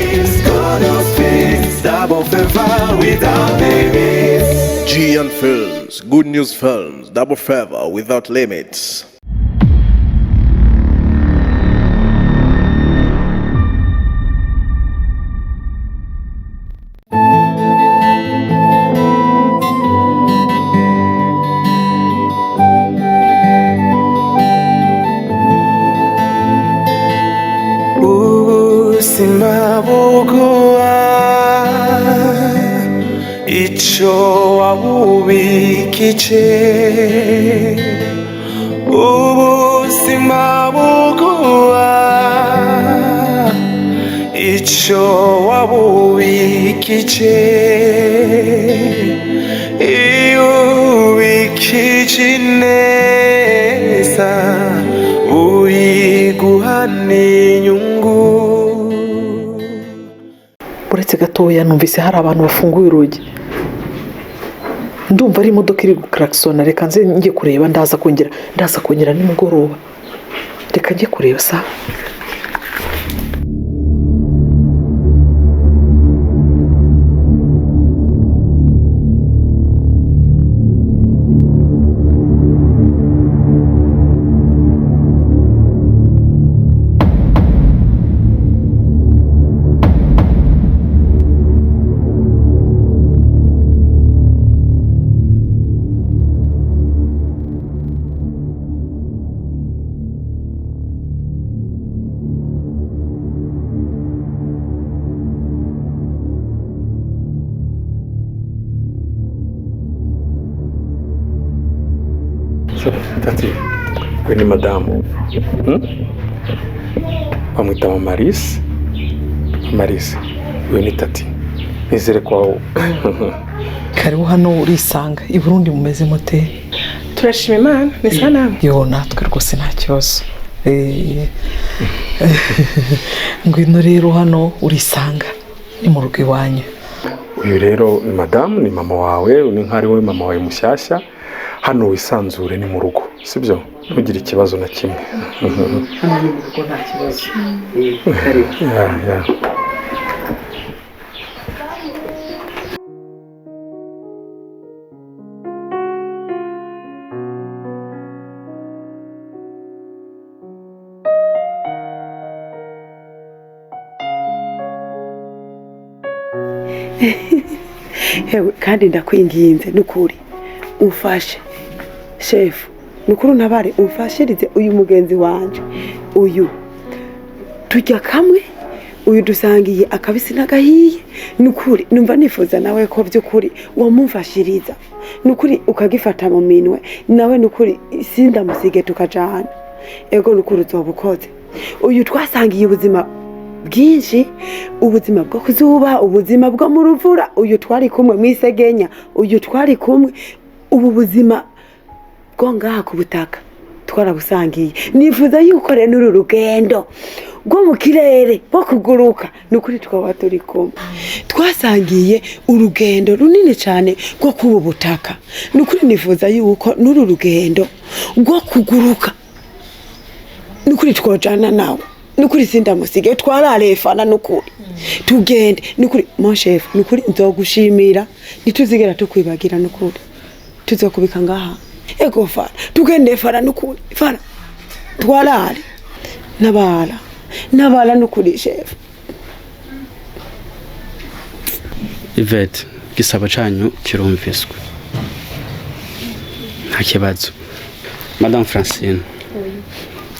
Films, Good News Films, double favor without limits. GN Films, Good News Films, double favor without limits. Ubuzima buguha icyo wabubikije, ubuzima buguha icyo wabubikije, iyo ubikije neza buyiguha n'inyungu. Uretse gatoya, numvise hari abantu bafunguye urugi, ndumva ari imodoka iri gukarakisona. Reka nze njye kureba, ndaza kongera nimugoroba. Reka njye kureba sa. Tati, we ni madamu. Bamwita Mama Alice. Mama Alice, uyu ni Tati. Nizere ko Karibu hano, urisanga. I Burundi mumeze mute? Turashima Imana, ni sawa, namwe? Yo, natwe rwose nta kibazo. Ngwino rero hano, urisanga, ni mu rugo iwanyu. Uyu rero ni madamu, ni mama wawe, ni nk'aho ari wowe mama wawe mushyashya. Hano wisanzure, ni mu rugo, sibyo? Ntugire ikibazo na kimwe. Hano ni mu rugo, nta kibazo. Karibu. Yeah. Hewe, kandi ndakwinginze n'ukuri umfashe, shefu, nukuri untabare, umfashirize uyu mugenzi wanje uyu tujya kamwe, uyu dusangiye akabisi n'agahiye. Nukuri numva nifuza nawe ko by'ukuri wamumfashiriza, nukuri ukagifata mu minwe nawe, nukuri sindamusige tukajana. Ego, nukuri uzoba ukoze. Uyu twasangiye ubuzima bwinshi, ubuzima bwo kuzuba, ubuzima bwo mu ruvura, uyu twari kumwe mwisegenya, uyu twari kumwe ubu buzima bwo ngaha ku butaka twarabusangiye. Nifuza yuko rero n'uru rugendo rwo mu kirere rwo kuguruka, ni ukuri twaba turi kumwe. Twasangiye urugendo runini cyane rwo kuba ubutaka, ni ukuri nifuza yuko n'uru rugendo rwo kuguruka, ni ukuri twojana nawe, ni ukuri sindamusige, twararefana, ni ukuri tugende, ni ukuri mon chef, ni ukuri nzogushimira, ntituzigera tukwibagira, ni ukuri tuzokubika ngaha. Ego fara, tugende fara, nukuri fara, twarare nabara nabara, nukuri chef. Yvette, igisabo canyu kirumviswe, nta kibazo. Madame Francine,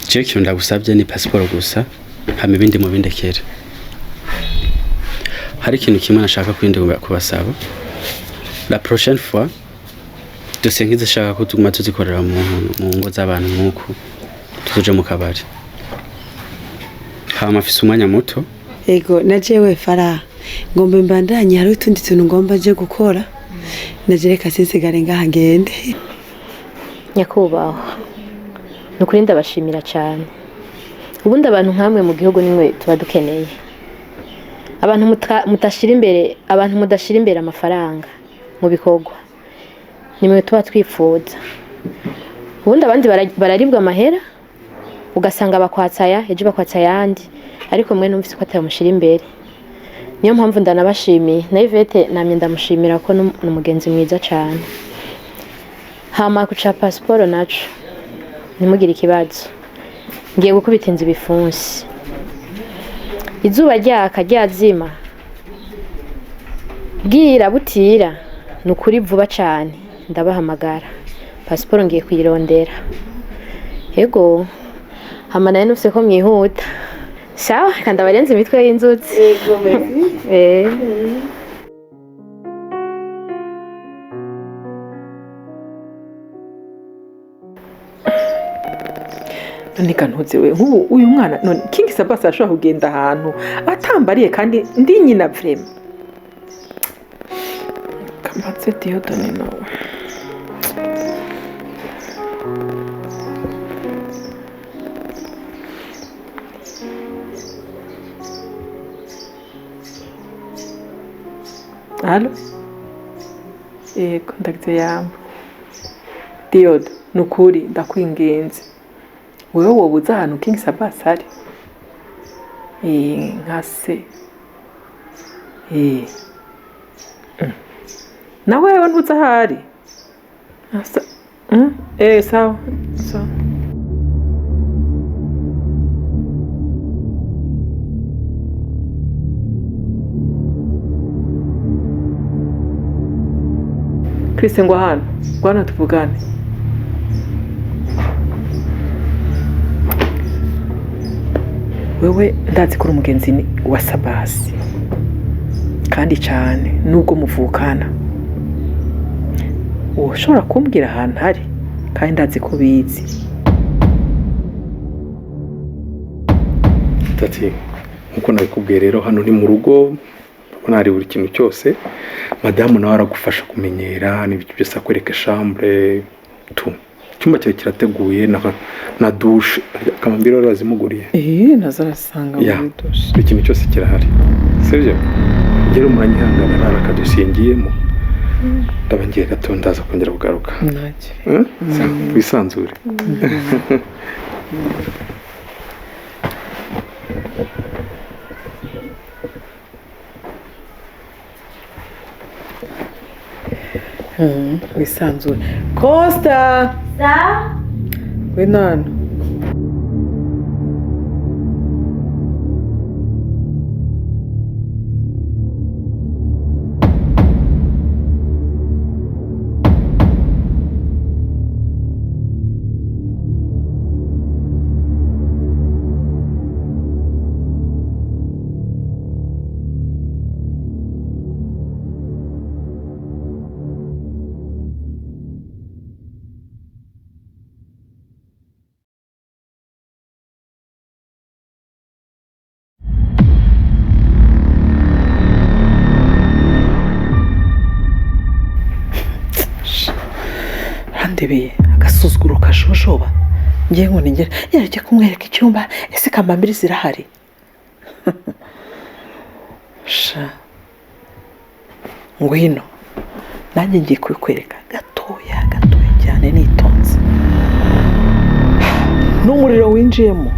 jewe ikintu ndagusabye ni pasiporo gusa, hama ibindi mubindekere. Hari ikintu kimwe nashaka kwindi kubasaba: la prochaine fois, dosiye nk'izishaka ko tuguma tuzikorera mu ngo z'abantu nk'uku, tuzoje mu kabari. Hama afise umwanya muto. Ego, na jewe fara ngomba mbandanye, hari utundi tuntu ngomba nje gukora, naje reka sinsigare ngaha ngende. Nyakubahwa, ni ukuri ndabashimira cyane. Ubundi abantu nkamwe mu gihugu nimwe tuba dukeneye, abantu mudashira imbere, abantu mudashira imbere amafaranga mu bikorwa, nimwe tuba twifuza. Ubundi abandi bararibwa amahera, ugasanga bakwatsa aya, ejo bakwatsa ayandi, ariko mwe numvise ko atamushira imbere. Niyo mpamvu ndanabashimiye. Na Yvette namye ndamushimira ko ni umugenzi mwiza cyane. Hama kuca pasiporo naco ntimugire ikibazo, ngiye gukubita inzu ibifunsi, izuba ryaka ryazima, bwira butira, ni ukuri vuba cyane ndabahamagara. Pasiporo ngiye kuyirondera. Yego, hama nayo nufise ko mwihuta. Sawa, kandi abarenze imitwe y'inzuzi. Eh. None ntuze we, nk'ubu uyu mwana none King Sabasi arashobora kugenda ahantu atambariye kandi ndi nyina vraiment. Kamatse Dieudonne nawe. Allo? Yego, ndagize yamba. Diodo, ni ukuri ndakwinginze. Wewe woba uzi ahantu King Sabasi ari? Nka se. Na wewe ntuzi aho ari? Sawa. Sawa. Chris, ngwa hano. Ngwa hano tuvugane. Wewe ndazi ko uri umugenzi wa Sabasi kandi cyane nubwo muvukana, ushobora kumbwira ahantu hari kandi ndazi ko ubizi. Tati, nkuko nabikubwiye rero, hano ni mu rugo, urabona hari buri kintu cyose. Madamu nawe aragufasha kumenyera n'ibyo byose, akwereka chambre tu, icyumba cyawe kirateguye na douche, akamambiri rero bazimuguriye. Nazo arasanga muri douche. Buri kintu cyose kirahari, sibyo? Ngero muranyihangana, nta akadosiye ngiyemo, ndaba ngiye gato, ndaza kongera kugaruka. Ntacyo. Wisanzure. Wisanzure. Costa! Sa? Winano. Ndebeye agasuzuguro kashojoba, ngiye ngo nigere yareke kumwereka icyumba. Ese kambambiri zirahari? Sha, ngwino nanjye ngiye kubikwereka gatoya gatoya cyane nitonze, n'umuriro winjiyemo.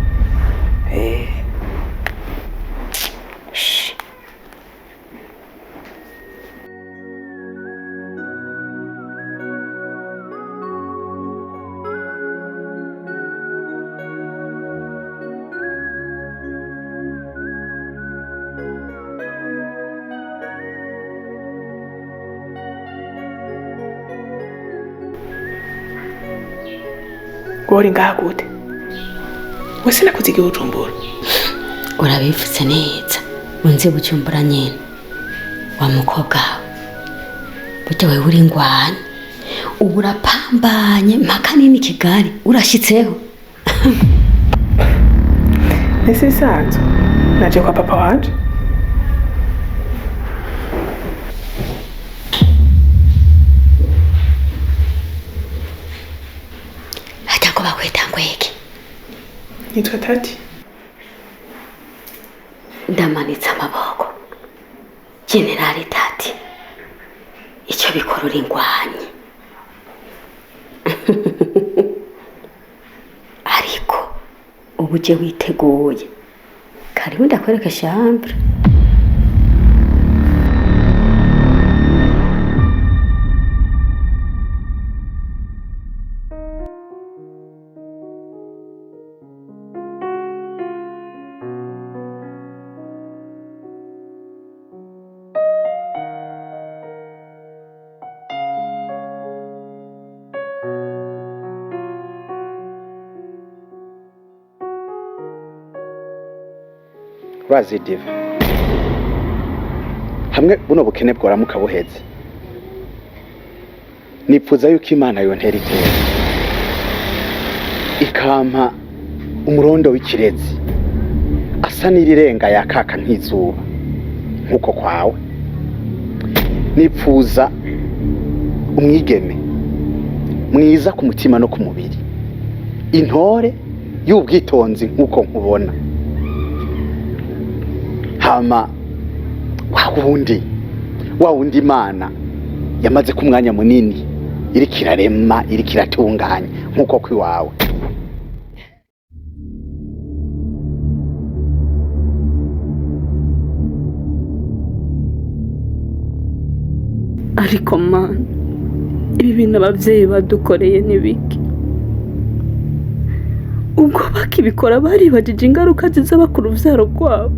Gori ngaha gute? Wese nakuziga Bujumbura. Urabivutse neza, unzi Bujumbura nyene. Wa mukobwa burya wewe uri ingwani, ubu urapambanye mpaka nini Kigali urashitseho. Nese bisanzwe naje kwa papa wanje. Nitwa Tati. Ndamanitse amaboko. Generali Tati, icyo bikorora ingwanyi. Ariko ubu uje witeguye. Karibu ndakwereka chambre. Urazi Diva, hamwe buno bukene bworamuka buheze, nipfuza yuko Imana yontera iteka ikampa umurondo w'ikirezi asa n'irirenga yakaka nk'izuba nk'uko kwawe. Nipfuza umwigeme mwiza ku mutima no ku mubiri, intore y'ubwitonzi nk'uko nkubona. Hama wa wundi Imana yamaze ku mwanya munini iriko irarema, iriko iratunganya nk'uko kwiwawe. Ariko Mana, ibi bintu ababyeyi badukoreye ni bike. Ubwo bakibikora baribagije ingaruka zizaba ku rubyaro rwabo?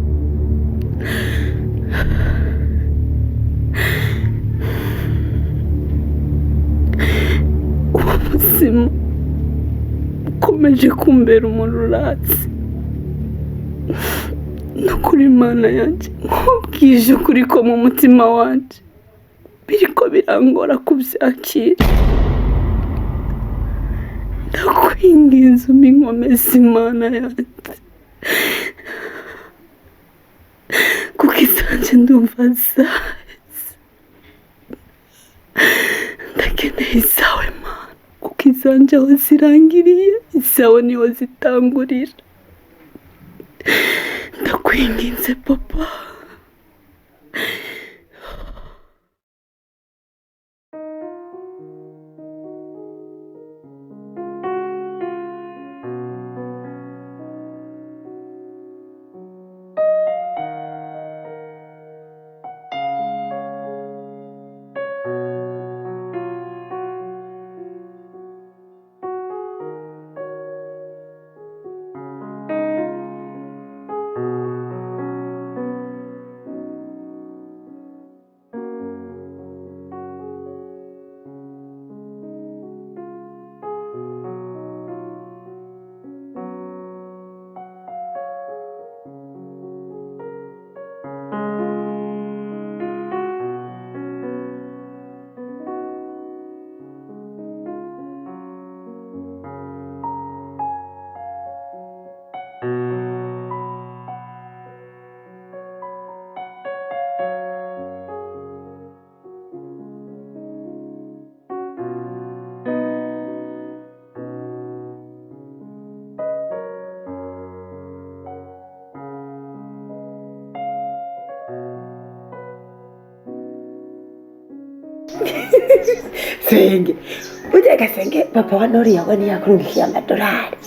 Uwo muzima ukomeje kumbera umururatsi no kuri Mana yanjye. Nkubwije ukuri ko mu mutima wanjye biriko birangora kubyakira. Ndakwinginze umpe inkomezi, Imana yanjye, kuko izanjye ndumva zaheze. Ndakeneye izawe, Mana, kuko izanjye aho zirangiriye izawe niho zitangurira. Ndakwinginze, papa. Senge burya gasenge, papa wa Nori yawe ntiyakurungikiye amadolari?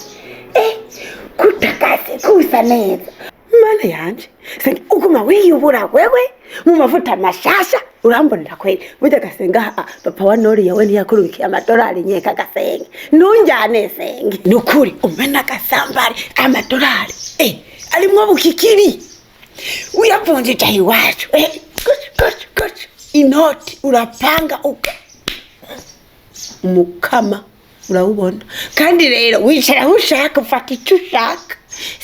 Kutakase kusa neza, Mana yanje. Senge, uguma wiyubura wewe mu mavuta mashasha, urambonera kweli. Burya gasenga, papa wa Nori yawe ntiyakurungikiye amadolari? Nyeka gasenge, ntunjyane senge, nukuri umena agasambari amadolari arimwo bukikiri uyavunjija iwacu, kuch kuch kuch, inoti urapanga uka umukama urawubona. Kandi rero wicara aho ushaka, ufata icyo ushaka.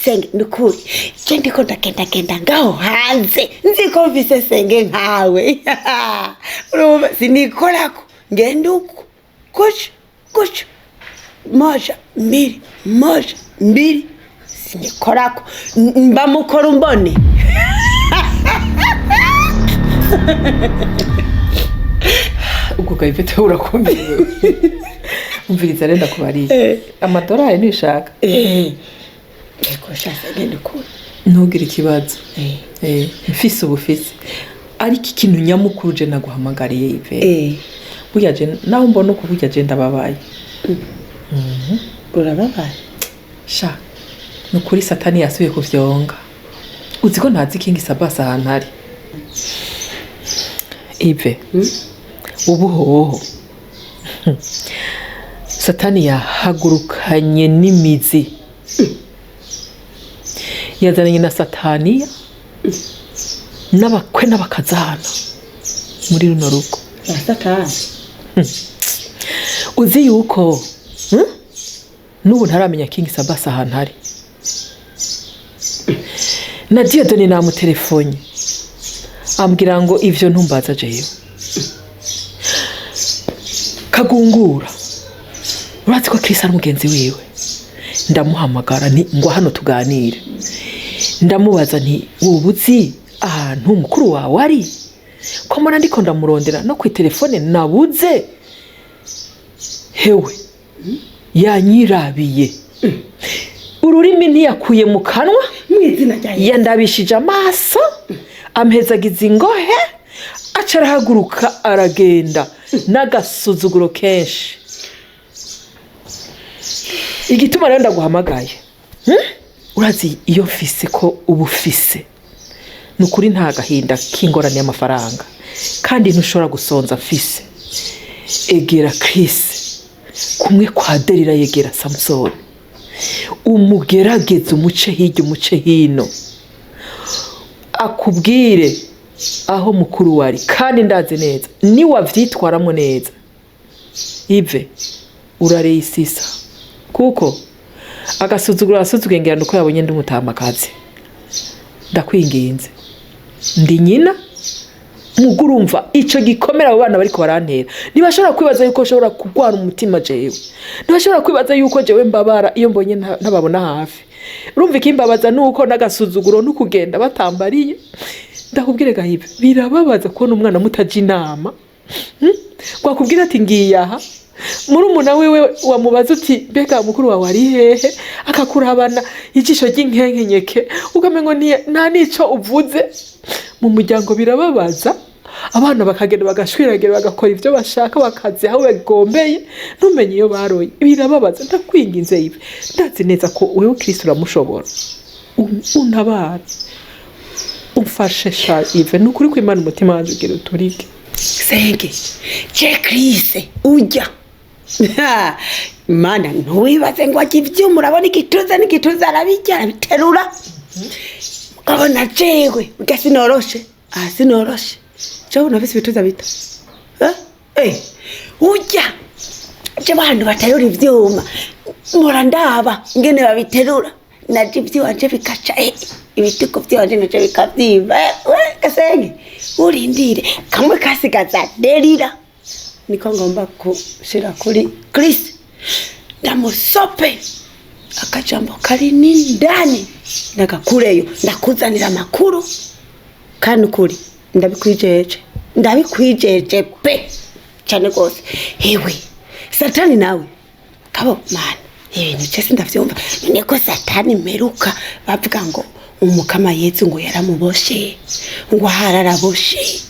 Senge, nukuri je ndiko ndagendagenda ngaho hanze, nzi ko mfise senge nkawe. Urumva sinikorako, ngenda uko kuch kuch, moja mbili, moja mbili, sinikorako. Mba mukora umbone. Ubwo gahita urakomeye. Umviriza rero, ndakubariye amadolari nishaka. Yego sha senge, nukuri. Ntugire ikibazo. Mfise ubufise, ariko ikintu nyamukuru je naguhamagariye, Ive, burya je naho mbona uko, burya je ndababaye. Urababaye? Sha, ni ukuri Satani yasubiye kuvyonga. Uzi ko ntazi Kingi Sabasi ahantu ari, Ive? Ubu hoho Satani yahagurukanye n'imizi, yazananye na Sataniya n'abakwe n'abakazana muri runo rugo. Satani? Uzi yuko n'ubu ntaramenya Kingi Sabasi ahantu ari? Na Dieudonné namutelefone ambwira ngo ivyo ntumbaza jewe. Kagungura, urazi ko Chris ari mugenzi wiwe, ndamuhamagara nti ngo hano tuganire. Ndamubaza nti wowe uzi ahantu mukuru wawe ari, ko mbona ndiko ndamurondera no kw'itelefone nabuze? Hewe, yanyirabiye ururimi ntiyakuye mu kanwa, yandabishije amaso, ampezagiza ingohe, aca arahaguruka aragenda n'agasuzuguro kenshi. Igituma rero ndaguhamagaye, Urazi iyo mfise ko uba ufise, ni ukuri nta gahinda k'ingorane y'amafaranga, kandi ntushobora gusonza mfise. Egera Chris kumwe kwa Delila yegera Samusoni, umugerageze, umuce hirya umuce hino, akubwire aho mukuru wari. Kandi ndazi neza niwavyitwaramo neza, Ive, urareyisisa, kuko agasuzuguro asuzuguye ngira nuko yabonye ndi umutamakazi. Ndakwinginze, ndi nyina mugurumva ico gikomera abo bana bariko barantera. Ntibashobora kwibaza yuko nshobora kurwara umutima jewe, ntibashobora kwibaza yuko jewe mbabara iyo mbonye ntababona hafi. Urumva ikimbabaza nuko n'agasuzuguro n'ukugenda batambariye. Ndakubwire gahibe, birababaza kubona umwana mutaja inama. Wakubwira ati ngiye aha, murumuna wiwe wamubaza uti mbega mukuru wawe ari hehe, akakurabana ijisho ry'inkenkenyeke, ukamengo nta nico uvuze. Mu muryango birababaza, abana bakagenda bagashwiragira bagakora ivyo bashaka, bakazi aho bagombeye, ntumenye iyo baroye. Birababaza. Ndakwinginze ibi, ndazi neza ko wewe Kristo uramushobora. Untabare, umfashe sha Ive, ni ukuri kw'Imana umutima wanje ugira uturike. Senge je Chris ujya mana, ntuwibaze ngo ajya ivyuma, urabona igituza n'igituza arabijya arabiterura, ukabona jewe urya sinoroshe. Aha sinoroshe jewe, unafise ibituza bito. Ujya je bantu baterura ivyuma mpora ndaba ingene babiterura, naje ivy'iwanje bikaca, ibitugu vy'iwanje navyo bikavyimba. We Gasenge, urindire kamwe kasigaza Delila, niko ngomba gushira kuri Chris, ndamusope akajambo kari n'indani ndagakureyo, ndakuzanira amakuru. Kandi ukuri ndabikwijeje, ndabikwijeje pe cyane rwose. Hewe Satani nawe kabo mana, ibintu cyose ndavyumva. None ko Satani mperuka bavuga ngo umukama Yezu ngo yaramuboshe, ngo hararaboshe,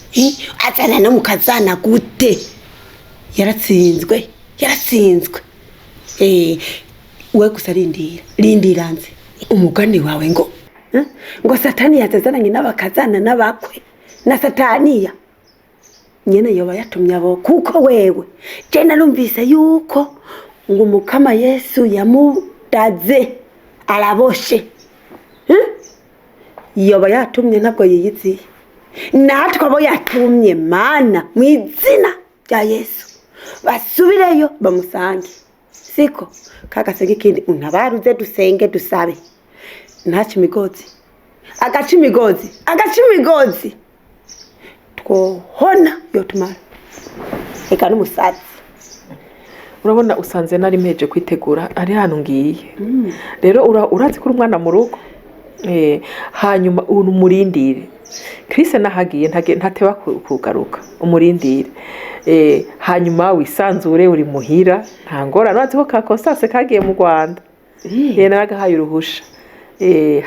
azana no mukazana gute? Yaratsinzwe, yaratsinzwe. We gusa rindira, rindira nze umugani wawe ngo ngo Satani yazazananye n'abakazana n'abakwe na Sataniya nyene yoba yatumye abo, kuko wewe je narumvise yuko ngo umukama Yesu yamudaze araboshe. Yoba yatumye ntabwo yiyiziye, natwe abo yatumye mana mu izina rya Yesu basubireyo bamusange. Siko kagasenge ikindi untabaruze dusenge dusabe ntaca imigozi, agaca imigozi, agaca imigozi twohona yotumara eka n'umusazi. Urabona usanze nari mpeje kwitegura, ari hano ngiye rero. Urazi ko uri umwana mu rugo, hanyuma umurindire Chris nahagiye ntateba kugaruka, umurindire. Hanyuma wisanzure, uri muhira nta ngorane. Urazi ko ka Constance kagiye mu Rwanda, naragahaye uruhusha.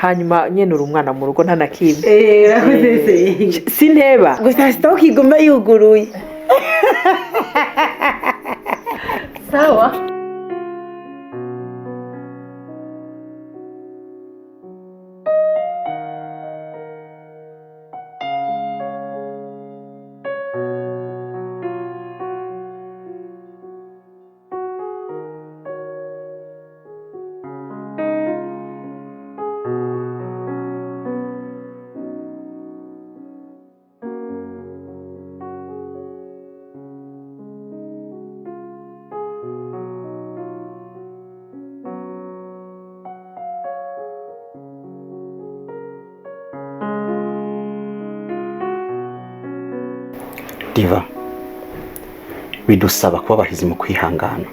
Hanyuma nyene uri umwana mu rugo nta na kimwe. Urakoze Senge. Sinteba. Gusa stock iguma yuguruye. Sawa. Diva, bidusaba kuba abahizi mu kwihangana,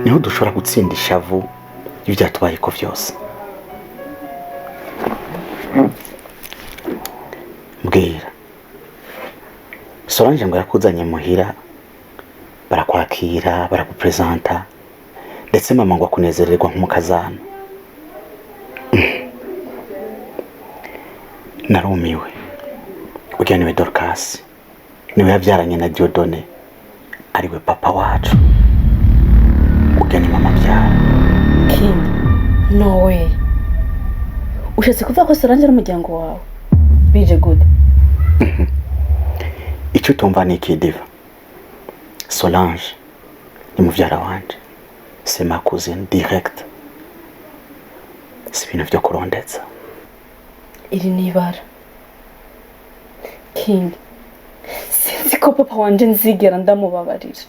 niho dushobora gutsinda ishavu ibyatubayeko byose. Mbwira, Solange ngo yakuzanye muhira, barakwakira, barakupresenta, ndetse mama ngo akunezererwa nk'umukazana. Narumiwe. Ujya niwe Dorcas, niwe yabyaranye na Diodone, ariwe papa wacu. Ujya ni mama byara. King, no way. Ushatse kuvuga ko Solange ari umuryango wawe? Bije gute? Icyo utumva ni iki, Diva? Solange ni mubyara wanje, c'est ma cousine directe, si ibintu byo kurondetsa. Iri ni ibara. King, sinzi ko papa wanje nzigera ndamubabarira.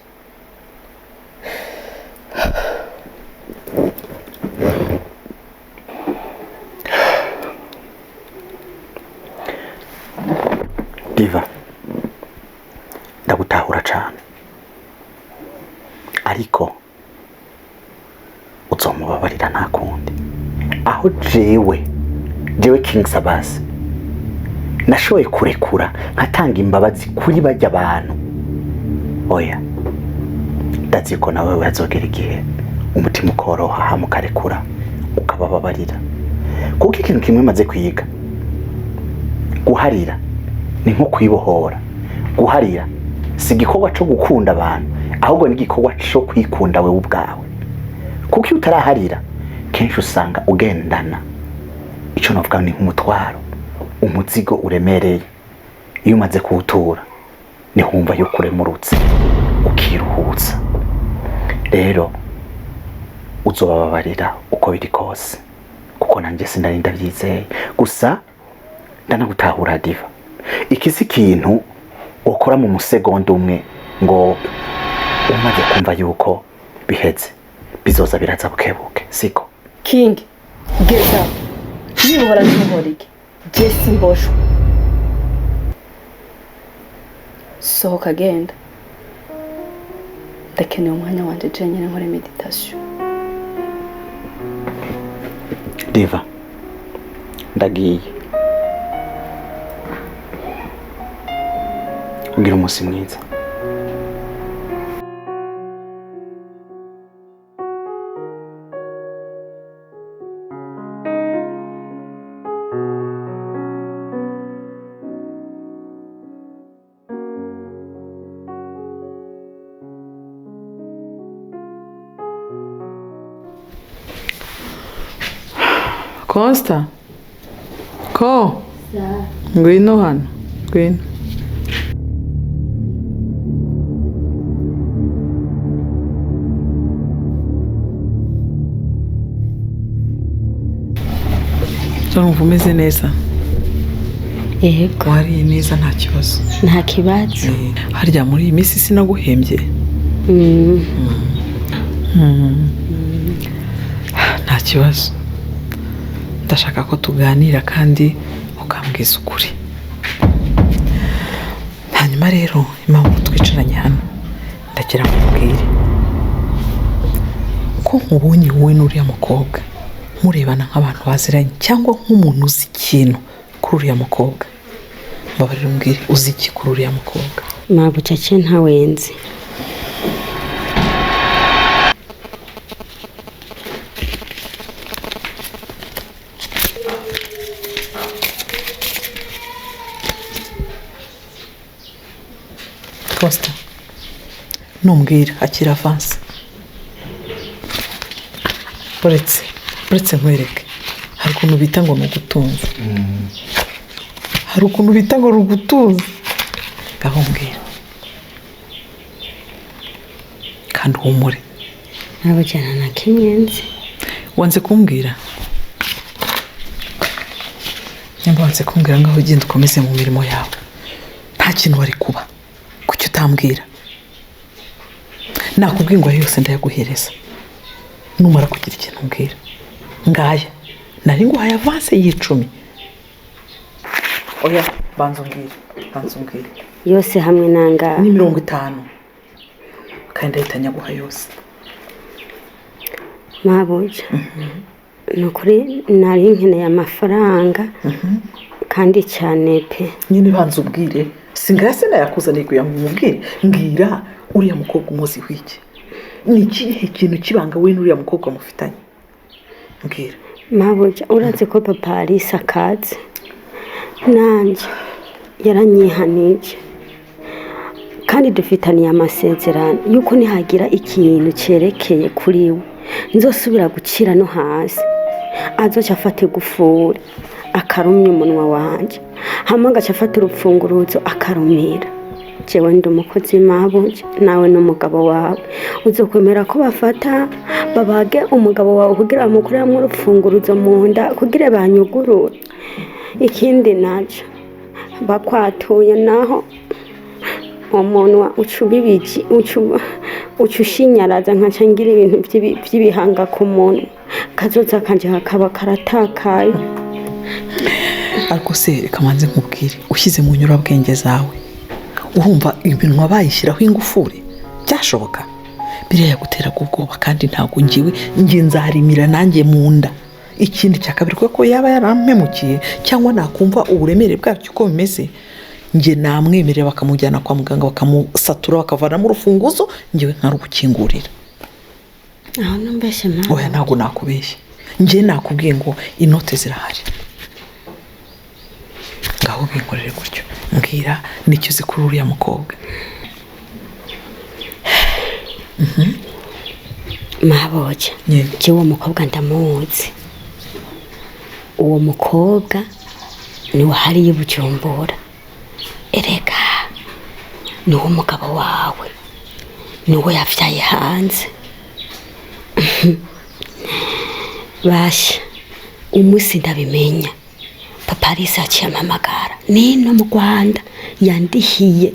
Diva, ndagutahura cyane, ariko uzomubabarira nta kundi. Aho jewe King Sabasi nashoboye kurekura nkatanga imbabazi kuri bajya abantu, oya, ndazi ko nawe wazogera igihe umutima ukoroha hama ukarekura ukabababarira. Kuko ikintu kimwe maze kwiga, guharira ni nko kwibohora. Guharira si igikorwa cyo gukunda abantu, ahubwo ni igikorwa cyo kwikunda wewe ubwawe. Kuko iyo utaraharira kenshi usanga ugendana icyo navuga ni nk'umutwaro, umuzigo uremereye. Iyo umaze kuwutura nihumva yuko uremurutse, ukiruhutsa. Rero uzobababarira uko biri kose, kuko nanjye sinari ndabyizeye. Gusa ndanagutahura Diva, iki si ikintu ukora mu musegonda umwe ngo umaze kumva yuko biheze, bizoza biraza bukebuke, siko? King, geza. Nibuhora ntuhorike. Je simboshwe. Sohoka genda. Ndakeneye umwanya wanje jenyine nkore meditation. Diva, ndagiye. Ugira umunsi mwiza. Costa, ko ngwino hano, ngwino. Urumva umeze neza? Yego. Wariye neza nta kibazo? Nta kibazo. Harya muri iyi minsi sinaguhembye? Nta kibazo. Ndashaka ko tuganira kandi ukambwiza ukuri. Hanyuma rero impamvu twicaranye hano, ndagira ngo nkubwire ko nkubonye wowe n'uriya mukobwa murebana nk'abantu baziranye, cyangwa nk'umuntu uzi ikintu kuri uriya mukobwa. Mbabarira umbwire, uzi iki kuri uriya mukobwa? Mabucece ntawenze. Costa, numbwira akira avanse. Uretse nkwereke, hari ukuntu bita ngo ni ugutunza. Hari ukuntu bita ngo ni ugutunza. Ngaho mbwira kandi uhumure. Ntabujyana na kimwe nzi. Wanze kumbwira? Nimba wanze kumbwira, ngaho ugenda ukomeze mu mirimo yawe. Nta kintu wari kuba. Kuki utambwira? Nakubwiye ngo ayo yose ndayaguhereza numara kugira ikintu umbwira. Ngaya nari nguhaye avanse y'icumi. Oya, Banza umbwire, banza umbwire. Yose hamwe nangahe? Ni 50, kandi ndahita nyaguha yose. Mabuja, ni ukuri nari nkeneye amafaranga kandi cyane pe. Nyine banza ubwire, singaya se nayakuzaniye kugira ngo umubwire. Mbwira, uriya mukobwa umuzi w'iki? Ni ikihe kintu kibanga we n'uriya mukobwa mufitanye? Mbwira. Mabuja, urazi ko papa Alice akaze, nanjye yaranyihanije, kandi dufitaniye amasezerano yuko nihagira ikintu cyerekeye kuri we nzosubira gukira no hasi, azoca afata igufuri akarumya umunwa wanjye, hamwe agaca afata urupfunguruzo akarumira. Jewe ndi umukozi mabuja, nawe n'umugabo wawe uzokwemera ko bafata babage umugabo wawe kugira bamukuremo urupfunguruzo mu nda kugira banyugurure? Ikindi naco bakwatuye naho umunwa uca ubibiji, uca ushinyaraza nkaca ngira ibintu by'ibihanga ku munwa, kazoza kanje kakaba karatakaye. Ariko se reka manze nkubwire, ushyize mu nyurabwenge zawe urumva iminwa bayishyiraho ingufuri byashoboka? Biriya yaguteraga ubwoba, kandi ntabwo ngiwe nge nzarimira nanjye mu nda. Ikindi cya kabiri, kuko yaba yarampemukiye cyangwa nakumva uburemere bwabyo uko bimeze, nge namwemerera bakamujyana kwa muganga bakamusatura bakavanamo urufunguzo, ngewe nkarugukingurira. Aho numbeshye mama? Oya, ntabwo nakubeshya, nge nakubwiye ngo inote zirahari. Ngaho binkorere gutyo, mbwira nicyo uzi kuri uriya mukobwa. Mabuja, njye uwo mukobwa ndamuzi. Uwo mukobwa niwe hariya i Bujumbura. Erega niwo mugabo wawe, niwo yavyaye hanze. Basha, umunsi ndabimenya papa Alice aciye ampamagara nino mu Rwanda, yandihiye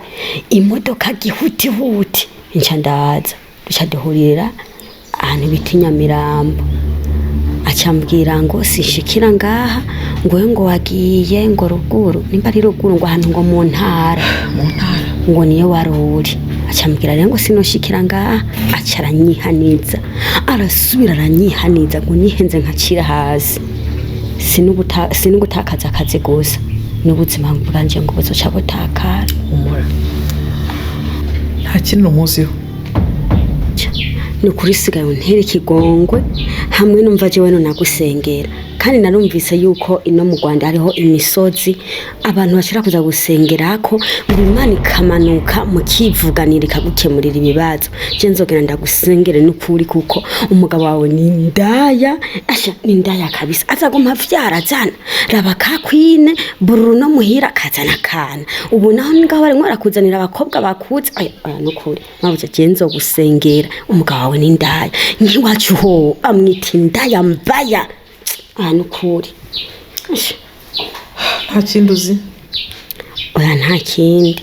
imodoka gihutihuti, nca ndaza, duca duhurira ahantu bita i Nyamirambo. Acambwira ngo sinshikira ngaha, ngo we ngo wagiye ngo ruguru, nimba ari ruguru ngo ahantu ngo mu ntara, ngo niyo wari uri. Acambwira rero ngo sinoshikira ngaha, aca aranyihaniza, arasubira aranyihaniza ngo nihenze nkacira hasi. Sinugutakaza akazi gusa, n'ubuzima bwanje ngo buzoca butakara. Humura, nta kintu umuziho. Ni ukuri sigaye untera ikigongwe, hamwe numva jewe nonagusengera. Kandi narumvise yuko ino mu Rwanda hariho imisozi abantu bashobora kuza gusengerako, ngo Imana ikamanuka mukivuganira ikagukemurira ibibazo. Je nzogenda ndagusengere n'ukuri, kuko umugabo wawe ni indaya, asha ni indaya kabisa, azaguma avyara azana raba ka kwine bururu no muhira akazana akana. Ubu naho ngaho barimwo barakuzanira abakobwa bakuze. Oya, oya, n'ukuri mabuja, je nzogusengera, umugabo wawe ni indaya. Nkiwacu ho amwita indaya mbaya. Ah, nukuri. Nta kindi uzi? Oya, nta kindi.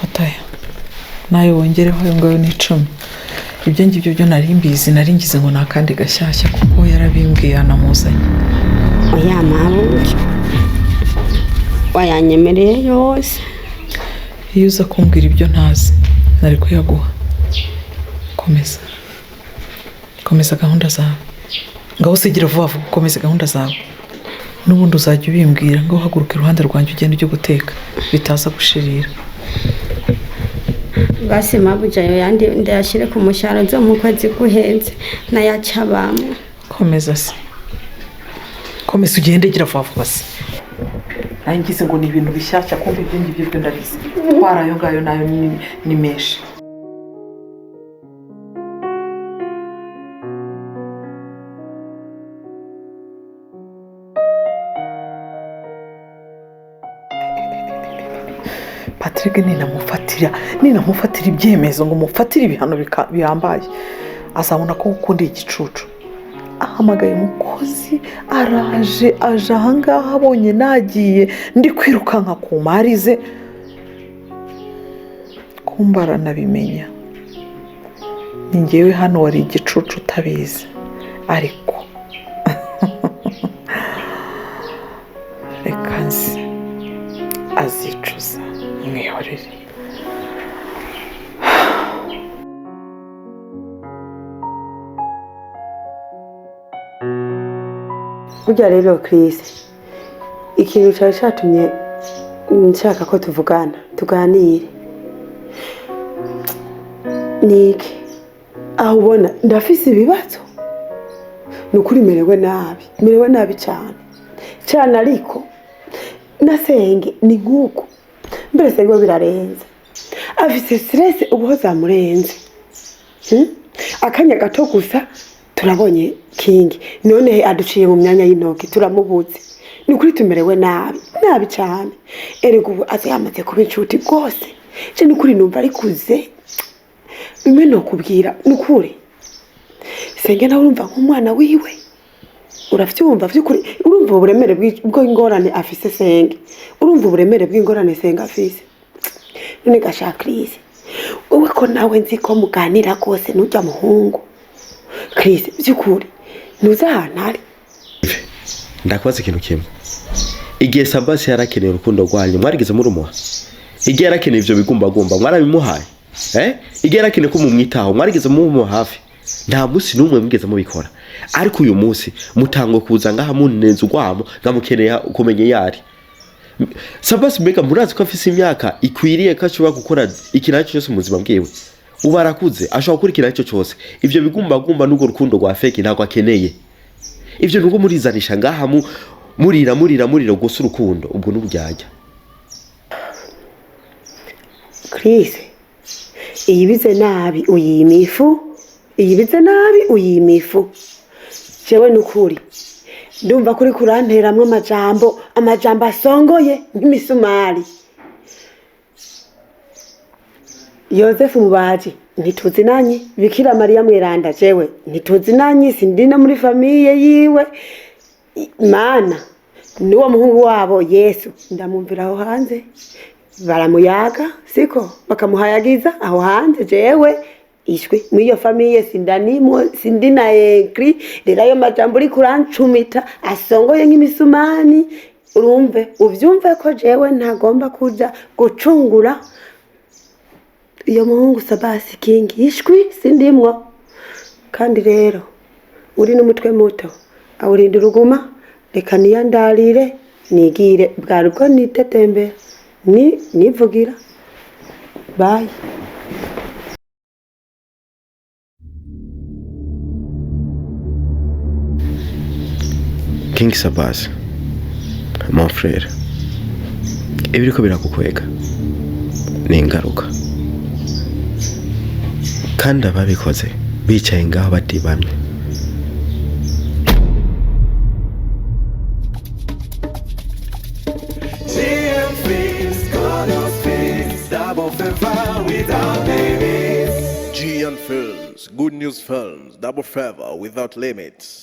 Fataya nawe wongereho ayo ngayo ni 10. Ibyo ngibyo byo nari mbizi, nari ngize ngo ni akandi gashyashya kuko yarabimbwiye anamuzanye. Oya mabuja, wayanyemereye yose. Iyo uza kumbwira ibyo ntazi nari kuyaguha. Komeza, komeza gahunda zawe. Ngaho usigira vuba vuba, ukomeze gahunda zawe. N'ubundi uzajya ubimbwira. Ngo uhaguruke iruhande rwanjye ugende ujye guteka bitaza gushirira. Basi mabuja, ayo yandi ndayashire ku mushahara zo mu kwezi guhenze nayaca bamwe. Komeza se, komeza ugende, gira vuba vuba se. Ngize ngo ni ibintu bishyashya, kumva ibyo ngibyo byo ndabizi. Twara ayo ngayo nayo ni menshi. Patrick ninamufatira ibyemezo ngo mufatire ibihano bihambaye, azabona ko ukunda igicucu. Ahamagaye umukozi araje, aje ahangaha abonye nagiye ndi kwirukanka ku mari ze, kumba aranabimenya. Ni njyewe hano wari igicucu utabizi, ariko Burya rero Chris, ikintu cyari cyatumye nshaka ko tuvugana, tuganire, ni iki? Aho ubona ndafise ibibazo, ni ukuri merewe nabi, merewe nabi cyane cyane, ariko nasenge ni nk'uko mbere senge birarenze, afise stress ubuho zamurenze. Akanya gato gusa turabonye Kingi, none aduciye mu myanya y'intoki, turamubuze. Ni ukuri tumerewe nabi nabi cyane. Erega ubu aza yamaze kuba inshuti rwose. Je ni ukuri numva arikuze bimwe nokubwira, ni ukuri senge nawe urumva nk'umwana wiwe, uravyumva vy'ukuri, urumva uburemere bw'ingorane afise senge, urumva uburemere bw'ingorane senge afise. None gasha Chris, wowe ko nawe nzi ko muganira rwose n'urya muhungu Chris, by'ukuri ntuzi ahantu ari? Ndakubaza ikintu kimwe: igihe Sabasi yarakeneye urukundo rwanyu, mwarigeze murumuha? Igihe yarakeneye ivyo bigumbagumba, mwarabimuhaye? Igihe yarakeneye ko mumwitaho, mwarigeze mumuha hafi? Nta munsi n'umwe mwigeze mubikora. Ariko uyu munsi mutangwe kuza ngaha munenza urwamo, ngamukeneye kumenya iyo ari Sabasi. Mbega murazi ko afise imyaka ikwiriye ko ashobora gukora ikintu aricyo cyose mu buzima bwiwe? Ubu arakuze, ashobora gukora ikintu aricyo cyose. Ivyo bigumbagumba n'urwo rukundo rwa fake ntabwo akeneye ivyo. Nuko murizanisha ngaha murira murira murira gusa urukundo, ubwo n'uburyarya. Chris, iyibize nabi uyima ifu, iyibize nabi uyima ifu. Jewe nukuri ndumva kuri kuranteramwo amajambo, amajambo asongoye nk'imisumari. Yosefu Mubaji ntituzinanye, Bikira Mariya Mweranda jewe ntituzinanye, sindi no muri famille yiwe. Mana n'uwo muhungu wabo Yesu ndamwumvira aho hanze baramuyaga, siko bakamuhayagiza aho hanze. Jewe ishwi mw'iyo famille sindanimwo, sindi na enkri. Rero ayo majambo uriko urancumita asongoye nk'imisumani, urumve uvyumve ko jewe ntagomba kuja gucungura iyo muhungu Sabasi Kingi, ishwi sindimwo. Kandi rero uri n'umutwe muto awurinda uruguma. Reka niyandarire nigire bwari ubwo nitetembera ni nivugira bayi. King Sabasi, mon frère, ibiriko birakukwega ni ingaruka, kandi ababikoze bicaye ngaho badibamye. GM Films, Good Films, Double Favor without limits. GN Films, Good News Films, Double Favor without limits.